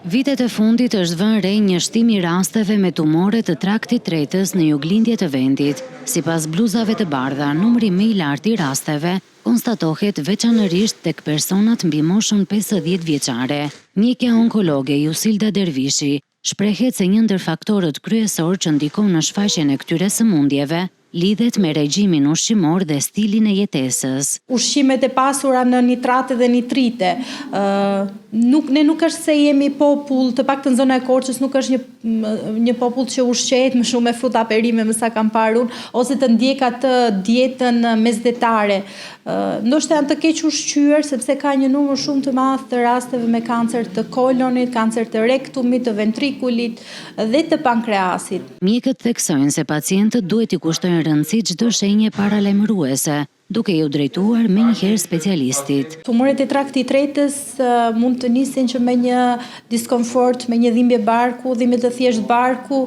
Vitet e fundit është vënë re një shtim i rasteve me tumore të traktit tretës në juglindje të vendit. Sipas bluzave të bardha, numri më i lartë i rasteve konstatohet veçanërisht tek personat mbi moshën 50 vjeçare. Mjekja onkologe Jusilda Dervishi shprehet se një ndër faktorët kryesorë që ndikon në shfaqjen e këtyre sëmundjeve lidhet me regjimin ushqimor dhe stilin e jetesës. Ushqimet e pasura në nitrate dhe nitrite. Nuk ne nuk është se jemi popull, të paktën zona e Korçës nuk është një një popull që ushqehet më shumë me fruta perime, me sa kam parë unë, ose të ndjek atë dietën mesdhetare. Ndoshta janë të kequshqyer sepse ka një numër shumë të madh të rasteve me kancer të kolonit, kancer të rektumit, të ventrikulit dhe të pankreasit. Mjekët theksojnë se pacientët duhet t'i kushtojnë rëndësi çdo shenje paralajmëruese, duke iu drejtuar menjëherë specialistit. Tumoret e traktit tretës mund të nisin që me një diskomfort, me një dhimbje barku, dhimbje të thjeshtë barku,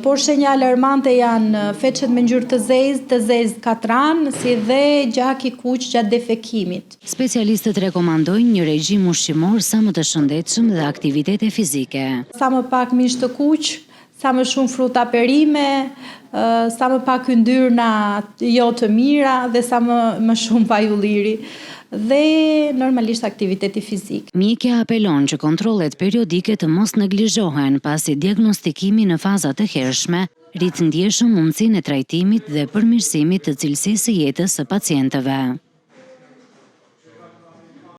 por shenja alarmante janë feçet me ngjyrë të zezë, të zezë katran, si dhe gjak i kuq gjatë defekimit. Specialistët rekomandojnë një regjim ushqimor sa më të shëndetshëm dhe aktivitete fizike. Sa më pak mish të kuq, sa më shumë fruta perime, sa më pak yndyrna jo të mira dhe sa më më shumë vaj ulliri dhe normalisht aktiviteti fizik. Mjekja apelon që kontrollet periodike të mos neglizhohen, pasi diagnostikimi në faza të hershme rrit ndjeshëm mundësinë e trajtimit dhe përmirësimit të cilësisë së jetës së pacientëve.